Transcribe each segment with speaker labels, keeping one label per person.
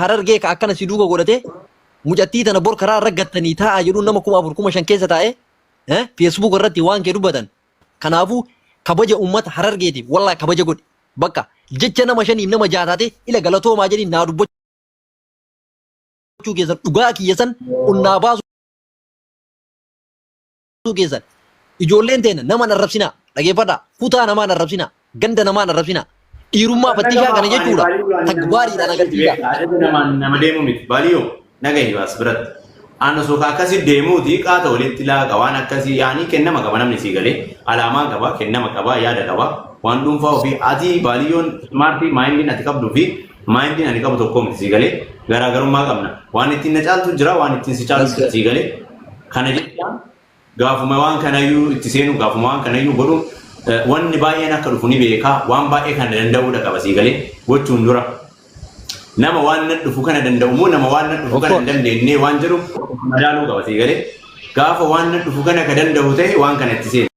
Speaker 1: Harargee ka akkana si duuka godhatee mucattii tana bor karaa irra gattanii taa'aa jedhuun nama 4000 5000 keessa taa'ee Facebook irratti waan kee dubbatan. Kanaafuu kabaja uummata Harargeetiif wallaahi kabaja godhi. Bakka jecha nama shaniif nama jaha taatee ila galatoomaa jedhii naa dubbachuu keessan dhugaa kiyya san onnaa baasuu keessan. Ijoolleen teena nama hin arrabsinaa dhageeffadhaa kutaa namaa hin arrabsinaa ganda namaa hin arrabsinaa dhiirummaa fattishaa kana jechuudha tagbaariidhaan agarsiisaa.
Speaker 2: Ajaja namaan nama deemu miti. Baaliyyoo nagahi baas biratti. Aan osoo ka akkasi deemuuti qaata walitti laaqa waan akkasii yaanii kennama qaba namni sii galee alaamaa qaba kennama qaba yaada qaba waan dhuunfaa ofii ati baaliyyoon ismaartii maayindiin ati qabduu fi maayindiin ani qabu tokko miti sii galee garaagarummaa qabna waan ittiin na caaltu jira waan ittiin si caaltu jira sii galee kana jechaan gaafuma waan kanayyuu itti seenu gaafuma waan kanayyuu godhu wanni baay'een akka dhufu ni beeka waan baay'ee kana danda'uudha qaba sii galee gochuun dura nama waan na dhufu kana danda'u moo nama waan na dhufu
Speaker 1: Of
Speaker 2: kana hin
Speaker 1: course.
Speaker 2: dandeenye waan jedhu madaaluu qaba sii galee gaafa waan na dhufu kana ka danda'u ta'e waan kana itti seenu.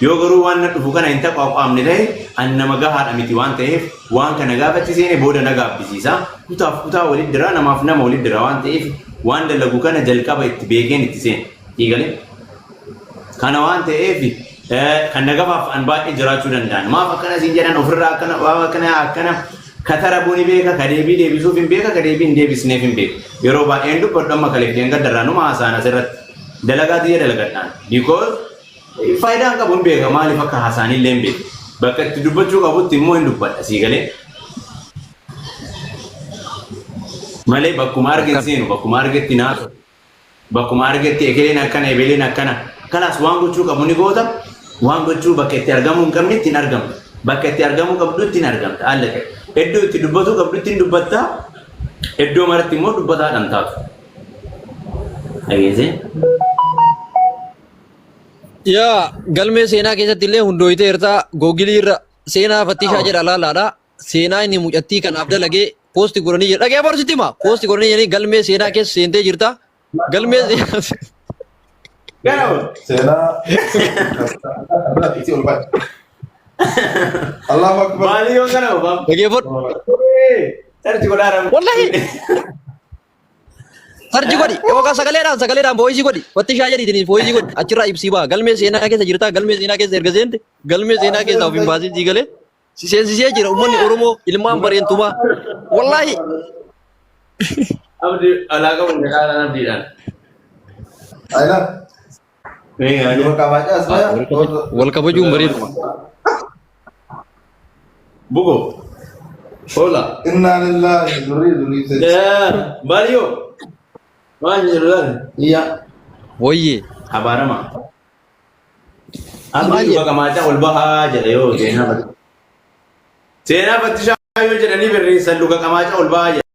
Speaker 2: Yoo garuu waan na dhufu kana hin taqwaaqwaamne ta'e an nama gahaadha miti waan ta'eef waan kana gaafa itti seene booda na gaabbisiisa. Kutaaf kutaa walit dira namaaf nama walit dira waan ta'eef waan dalagu kana jalqaba itti beekeen itti seene. Eegale. Kana waan ta'eef kan na gafaaf an baay'ee jiraachuu danda'an. Maaf akkana siin jedhan ofirraa akkana waan akkana akkana katara buuni beeka ka deebii deebisuuf hin beeka ka deebii hin deebisneef hin beeka. Yeroo baay'een dubbadhu amma kaleef deengaddarraa numa haasa'an asirratti. Dalagaa tiyya dalagadhaan. Because Faayidaa hin qabu hin beeka maaliif akka haasa'an illee hin beeku. Bakka itti dubbachuu qabutti immoo hin dubbadha sii galee. Malee bakkuma arge hin seenu bakkuma argetti naatu bakkuma argetti ekeleen akkana ebeleen akkana kalaas waan gochuu qabu ni goota waan gochuu bakka itti argamuu hin qabnetti hin argamtu bakka itti argamuu qabdutti hin argamta haala ta'e iddoo itti dubbatuu qabdutti hin dubbatta iddoo maratti immoo dubbataadhaan taatu. Dhageessee?
Speaker 1: Yaa galmee seenaa keessatti illee hundooyiteerta googilii irra seenaa fattishaa jedha laalaadha. Seenaa inni mucattii kanaaf dalagee poosti godhanii jira. Dhagee barsitti hima. Poosti godhanii jiranii galmee seenaa keessa seentee jirta. Galmee seenaa.
Speaker 2: Garuu
Speaker 3: Seenaa itti ol bahe. Allahu akbar.
Speaker 2: maalii yoo kana obaam.
Speaker 1: Dhageeffadhu.
Speaker 2: Sarchi godhaa rabu.
Speaker 1: Wallahi. Sarji godhi yookaan sagaleedhaan sagaleedhaan fooyisii godhi. Fattishaa jedhiitiin fooyisii godhi. Achirraa ibsii ba'a. Galmee seenaa keessa jirta. Galmee seenaa keessa erga seente galmee seenaa keessaa of hin baasin sii galee. Si seensisee jira uummanni Oromoo ilmaan bareentumaa. Wallaahi
Speaker 2: Abdi alaa qabu jedhaan abdiidhaan.
Speaker 3: Ayla. Dua kabaca asmaya.
Speaker 1: wal kabajuun bareeduma.
Speaker 2: Buko. Hola.
Speaker 3: Inna lillahi zurri zurri.
Speaker 2: Mario. Maal jedhu laal? Iyya.
Speaker 1: Wayyee.
Speaker 2: Abaarama. Abdi luka qamaachaa ol bahaa jedha yoo seenaa fattishaa. Seenaa fattishaa yoo jedhanii barreessan luka qamaachaa ol bahaa jedha.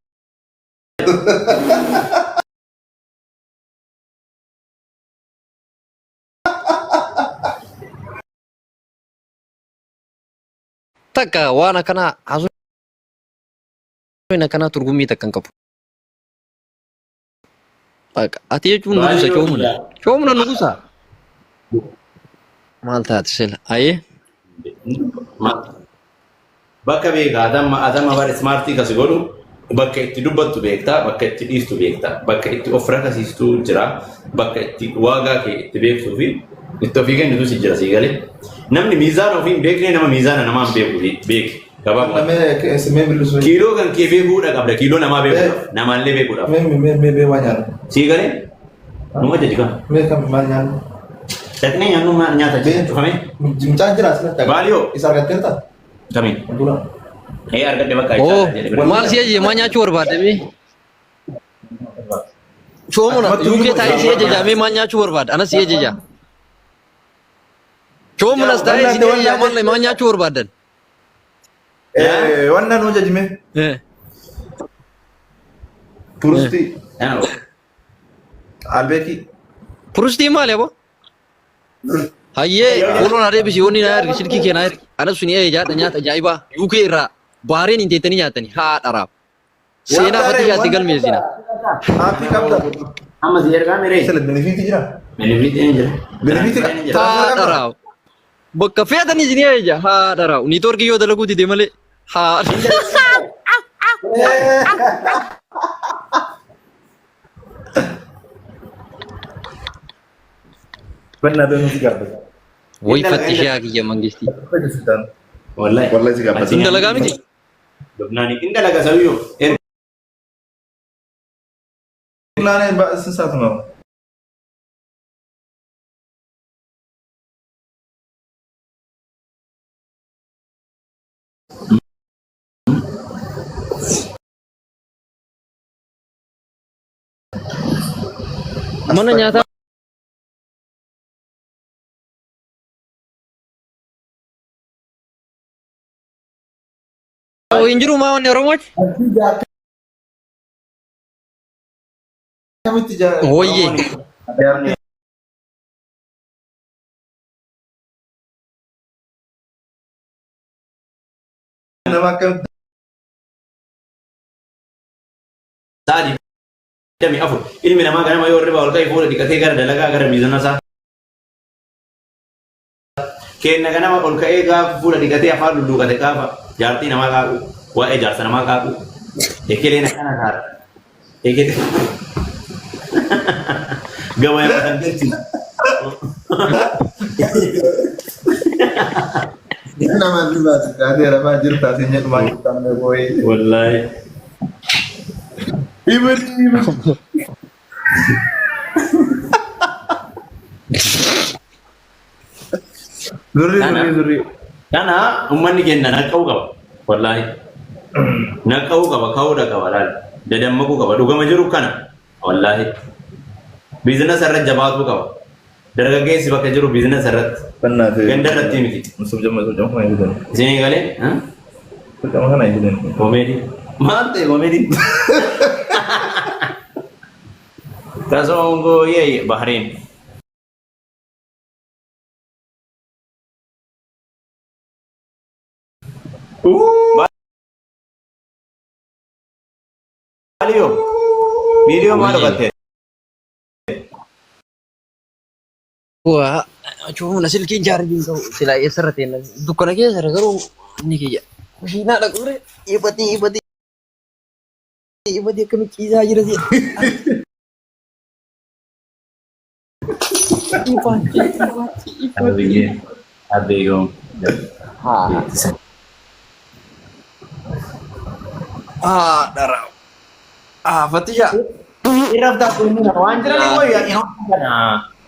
Speaker 1: Takka waan akkanaa haasofni akkanaa turgummii takka hin qabu. Bakka ati jechuun nugusa coomuna. Coomuna nugusa. Maal taate sila? Ayee.
Speaker 2: Bakka beeka atamma atamma bara ismaartii kasi godhu bakka itti dubbattu beekta bakka itti dhiistu beekta bakka itti of rakasiistu jira bakka itti waagaa kee itti beektuu fi itti ofii kennitu si jira sii galee namni miizaana ofii hin beekne nama miizaana namaa hin beeku beeki gabaabumatti.
Speaker 3: Mee mee bilbisu.
Speaker 2: Kiiloo kan kee beekuudha qabda kiiloo namaa beekuudhaaf namaallee beekuudhaaf
Speaker 3: Mee mee mee mee waan nyaannu.
Speaker 2: sii galee nu ajaji kan
Speaker 3: Mee kam maal nyaannu?
Speaker 2: dhaqnee nyaannu nyaata cufamee
Speaker 3: Mucaan jira asirratti.
Speaker 2: Baaliyoo.
Speaker 3: Isa argatteerta?
Speaker 2: kamiin
Speaker 3: Dura.
Speaker 2: ee argadhe bakka
Speaker 1: Oo
Speaker 2: jechaadha jedhe bira.
Speaker 1: maal si ajaje maal nyaachuu barbaadde? Coomuna UK taa'ee si ajaja mee maal nyaachuu barbaadda? Anas si ajaja. Coomunas taa'ee si ajaja maal maal nyaachuu barbaaddan?
Speaker 3: Wanna nu jajime. Turistii. Albeekii.
Speaker 1: Purustii maali aboo? Hayyee fuuloo naa deebisi yoonni naa ergi silkii kee naa ergi. Anas suni ee jaadha nyaata ajaa'ibaa UK irraa baareen hin teettanii nyaatanii haa dharaaf. Seenaa fattishaatti galmeessina.
Speaker 3: Aappii qabda.
Speaker 2: Amma si ergaa miree.
Speaker 3: Sila benefiitii jira.
Speaker 2: Benefiitiin hin jira.
Speaker 3: Benefiitii
Speaker 2: Hin jira.
Speaker 1: Haa dharaaf. Bakka feetanii isin eeja haa dharaaf. Niitoorkii yoo dalaguu dide malee haa.
Speaker 3: Bannaa si gaabbata.
Speaker 1: Way fattishaa kiyya mangistii.
Speaker 2: Wallahi.
Speaker 3: Wallahi si gaabbata.
Speaker 1: Hin dalagaa miti.
Speaker 2: Lubnaani hin dalaga sabiyyoo.
Speaker 3: Lubnaan ስንት ሰዓት ነው?
Speaker 1: Mana nyaataa hin jiru maa wanni Oromooti?
Speaker 3: Akkamitti jaa-
Speaker 1: Wayye.
Speaker 3: Jaartii nama akkamitti
Speaker 2: Sa'a 24 ilmi namaa ganama yoo hirribaa ol ka'e fuula dhiqatee gara dalagaa gara miizana isaa kenna ganama ol ka'ee gaafa fuula dhiqatee afaan lulluuqate gaafa jaartii namaa qaaqu waa'ee jaarsa namaa qaaqu ekeleen akkana taata ekelee gabaa matan galchi.
Speaker 3: Nama ribaati taatee rafaa jirtaa siin jedhu maal jirtaan mee boo'ee.
Speaker 2: Wallaahi.
Speaker 3: Ibidi ibidi. Zurrii zurrii zurrii.
Speaker 2: Kana uummanni keenya naqqa'uu qaba. Wallaahi. Naqqa'uu qaba, ka'uudha qaba laal. Dadammaquu qaba. Dhugama jiru kana. Wallaahi. Biizinasa irra jabaatuu qaba. Dargaggeessi bakka jiru biizinasa irratti.
Speaker 3: Bannaate.
Speaker 2: Ganda irratti miti.
Speaker 3: Subjama subjama kana hin jedhan.
Speaker 2: Isinii galee?
Speaker 3: Subjama kana hin jedhan.
Speaker 2: Komeedii. Maal ta'e komeediin? Tasongoo yee Bahrain. Maaliyoo? Miiliyoo maal
Speaker 1: Wayye.
Speaker 2: dhugatte?
Speaker 1: Waa achuun silkiin chaarjiin ta'u silaa eessarra teenna dukkana keessa jira garuu inni kiyya. Kushiinaa dhaqure ifatii ifatii ifatii akkamitti ciisaa jira si. Ifatii ifatii ifatii.
Speaker 2: Abbiyyoo.
Speaker 1: Haa. Haa dhara. Haa fattishaa.
Speaker 2: Irraftaa kun waan jiran wayya yeroo kana.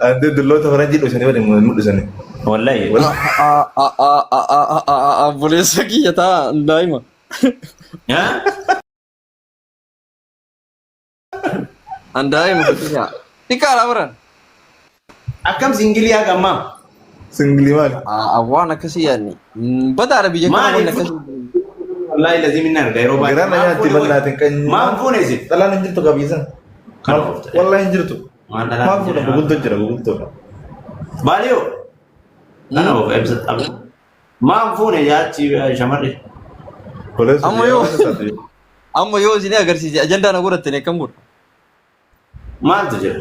Speaker 3: Ante dulloota faranjii dhusanii waliin mul'isanii.
Speaker 2: Wallahi.
Speaker 1: Obboleessa kiyya taa daa'ima. An daa'ima fattishaa. Xiqqaadha baran.
Speaker 2: Akkam singilii haga ammaa?
Speaker 3: Singilii maali?
Speaker 1: Waan akkasii yaadni. Badaadha biyya kana
Speaker 2: Maali?
Speaker 1: wanni akkasii.
Speaker 2: Wallahi lazim inni arga yeroo baay'ee.
Speaker 3: Garaan na nyaatti bannaatiin qanyii.
Speaker 2: Maal fuune isin?
Speaker 3: Dhalaan hin jirtu qabiisan.
Speaker 2: Kan oofte.
Speaker 3: Wallahi hin jirtu.
Speaker 2: Waan dhalaan
Speaker 3: Maal
Speaker 2: hin
Speaker 3: fuudha
Speaker 2: jirre.
Speaker 3: gugultoo jira gugultoo.
Speaker 2: Maaliyoo? Kana oof ebsa xabu. Maal fuune yaachi shamarri?
Speaker 3: Koleessu
Speaker 1: Amma yoo amma yoo isin agarsiise ajandaa na godhattani akkam godha?
Speaker 2: Maaltu jira?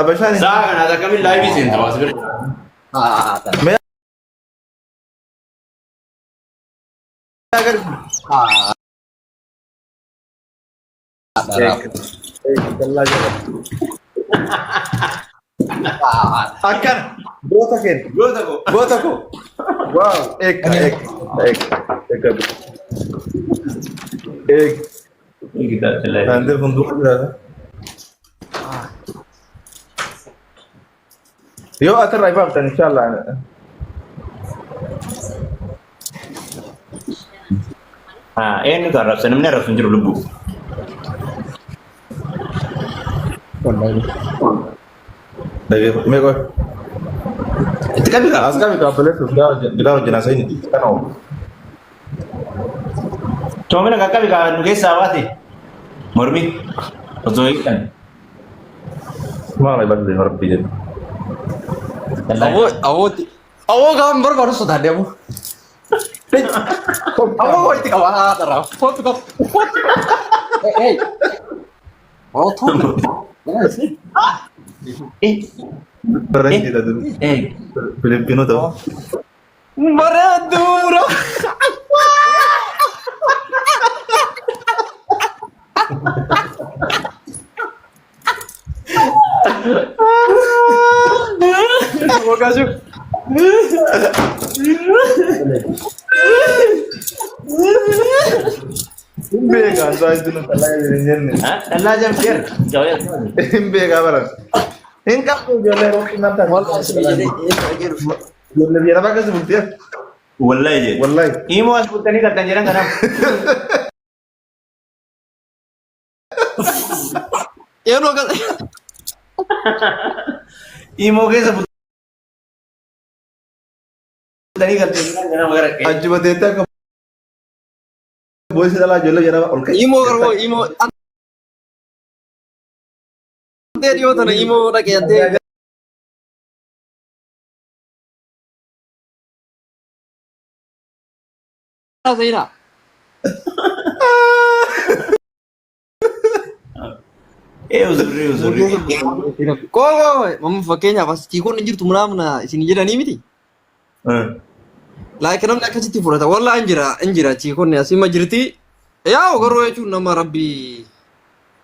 Speaker 3: Abashaan hin
Speaker 2: Sa'a kana akkamiin laayivii seenta waas bira.
Speaker 3: Mee agarsiisa. Akkana goota keenya.
Speaker 2: Goota koo.
Speaker 3: Goota koo. Waaw eegga eegga eegga eegga. Eegga. Daandii fuuldura jiraata. Yoo atirraa ifaaftan inshallah.
Speaker 2: Haa eenyutu arrabsa namni arrabsu hin jiru lubbuu.
Speaker 3: Dhaggeeffatu mee qoy.
Speaker 2: Itti qabi kaa.
Speaker 3: As qabi kaabaleessu bitaa hojjenaa sayni. Kana oofu.
Speaker 2: Toomina qaqqabi kaa nu keessaa baate. Mormi. Osoo hiikan.
Speaker 3: Maal ibadde rabbi jedhu.
Speaker 1: Awoo awoo awoo gaafa barbaadu sodaadhe awoo. Awoo walitti qaba haa dharraa. Kootu kootu. Hey. Awoo tootu.
Speaker 3: Faranjiidha duru. Filippinoo ta'u.
Speaker 1: Bareedduu mura. Wakaashu.
Speaker 3: Hin beekaa isaa jechuun dhalaa hin jenne.
Speaker 2: Dhallaa jamseer.
Speaker 3: Hin beekaa bara. Hin qabdu ijoollee yeroo xinnaa
Speaker 1: Wallahi isin jedhee eessa dhaqee dhufe.
Speaker 3: Ijoollee biyya lafaa keessa bultee.
Speaker 2: Wallahi jedhe.
Speaker 3: Wallahi.
Speaker 2: Imoo as bultanii galtan jedhan kanaaf.
Speaker 1: Yeroo kana.
Speaker 2: Imoo keessa bultanii galtan jedhan kanaaf gara qe'ee.
Speaker 3: Achuma teettee akka boo'isi dhalaa ijoollee biyya lafaa ol ka'e.
Speaker 1: Imoo garuu imoo. Antee dhiyoo tana imoo dhaqee antee. Seenaa.
Speaker 2: Ee uzurri uzurri.
Speaker 1: Koo mamma fakkeenyaaf as tiikoon hin jirtu munaamna isin jedhanii miti. Like namni akkasitti fudhata. Wallaa hin jira hin jira tiikoon asima jirti. Yaa garuu jechuun nama rabbi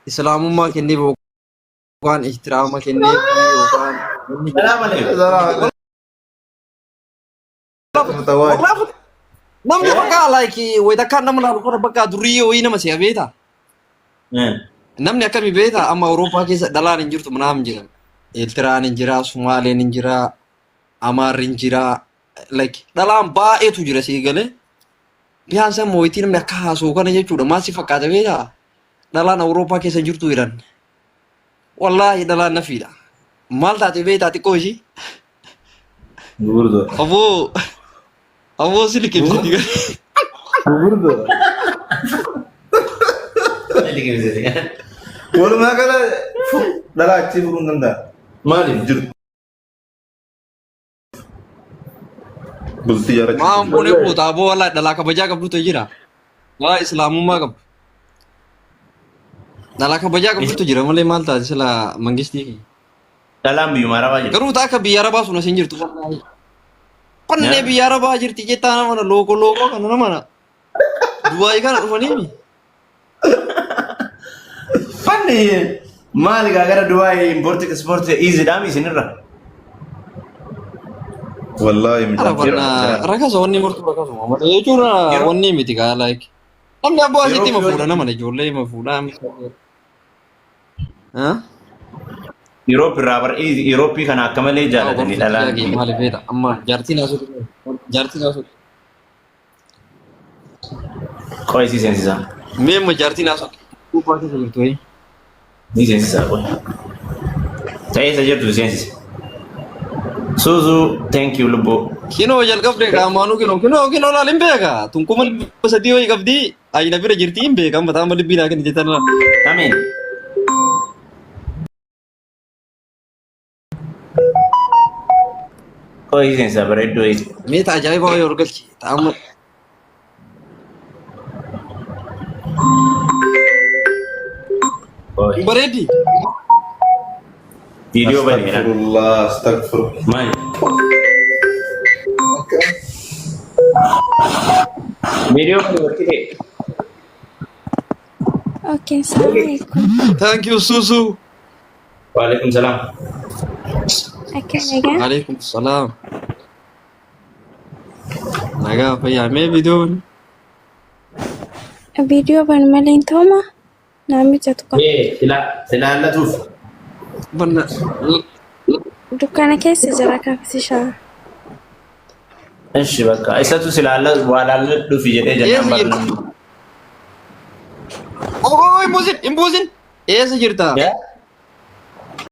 Speaker 1: islaamummaa kenneef yookaan ihtiraama kenneef yookaan
Speaker 2: Salaam alaikum.
Speaker 1: Wallaa namni bakka like wayita akkaan nama laalu kana bakka durriyyee wayii nama si'a beektaa? Namni akkamii beektaa amma Awurooppaa keessa dhalaan hin jirtu manaam jira. Eertiraan hin jira, Sumaaleen hin jira, Amaarri hin jira. Like dhalaan baay'eetu jira sii galee. Biyaan san mooyitii namni akka haasa'u kana jechuudha. Maal si fakkaata beektaa? Dhalaan Awurooppaa keessa hin jirtu jedhan. Wallaahi dhalaan nafiidha. Maal taate beektaa xiqqoo ishii?
Speaker 3: Gurguddoo.
Speaker 1: Aboo aboo si liqimsiti.
Speaker 3: Gurguddoo. Walumaa gala dhalaa achii fuudhuu hin danda'a.
Speaker 2: Maaliif?
Speaker 3: Jiru. Bultii jaarrachuu.
Speaker 1: Maan fuunee fuuta aboo wallaahi dhalaa kabajaa qabdutu jira. Waa islaamummaa qabdu. Dhalaa kabajaa qabdutu jira malee maal taate sila mangistii kiyya.
Speaker 2: Dhalaan biyyuma arabaa jirti.
Speaker 1: Garuu ta'a akka biyya arabaa sun as hin jirtu wallaahi. Qonnee biyya arabaa jirti jettaa nama na lookoo lookoo kana nama na. Dubaayii kana dhufaniimi.
Speaker 2: Fanni maali gaa gara Dubaay impoorti ekspoorti iizidhaami isinirra.
Speaker 3: Wallaahi
Speaker 1: Ara
Speaker 3: mijaan.
Speaker 1: banna rakasa wanni murtuu rakasuma malee jechuun wanni miti gaa like. Namni abbaa asitti ma fuudha nama ijoollee ma fuudha.
Speaker 2: Yuroop irraa bar Yuurooppii kana akka malee jaalatanii dhalaan.
Speaker 1: Maali feeta amma jaartiin haasoo jaartiin haasoo.
Speaker 2: Qoy si seensisaa.
Speaker 1: Mee amma jaartiin haasoo. Kubbaa keessa jirtu wayii.
Speaker 2: Ni seensisaa qoy. Ta'ee isa jirtu si seensisa. Suuzuu thank you lubbuu.
Speaker 1: Kinoo jalqabde qaamaanuu kinoo kinoo kinoo laal hin beeka. Tun 300 wayii qabdi. Ayina bira jirti hin beeka amma ta'ama libbii naa kenni jettan laal.
Speaker 2: Amiin. Qoy si seensisaa bareedduu wayii.
Speaker 1: Mee ta'a ajaa'ibaa wayii ol galchi. Ta'ama.
Speaker 2: Qoy.
Speaker 1: Hin bareeddi.
Speaker 2: Viidiyoo baneera.
Speaker 3: Astagfirullah, astagfirullah.
Speaker 2: Maali? Viidiyoo bane waqti ta'e.
Speaker 4: Okay, assalamu alaikum.
Speaker 1: Thank you Susu.
Speaker 2: Waalaikum salaam.
Speaker 4: Akkam nagaa?
Speaker 1: Alaikum salaam. Nagaa fayyaa mee viidiyoon
Speaker 4: Viidiyoo ban malee hin ta'uma? Naa mijatu qaba.
Speaker 2: Ee silaallatuuf.
Speaker 1: banna
Speaker 4: Dukkana keessa jira kaafisishaa.
Speaker 2: Ishi bakka isatu silaalla waa laalladhuufi jedhee jennaan
Speaker 1: Eessa jirta?
Speaker 2: barnamni.
Speaker 1: Oh, hin buusin hin buusin. Eessa jirta?
Speaker 2: Yaa?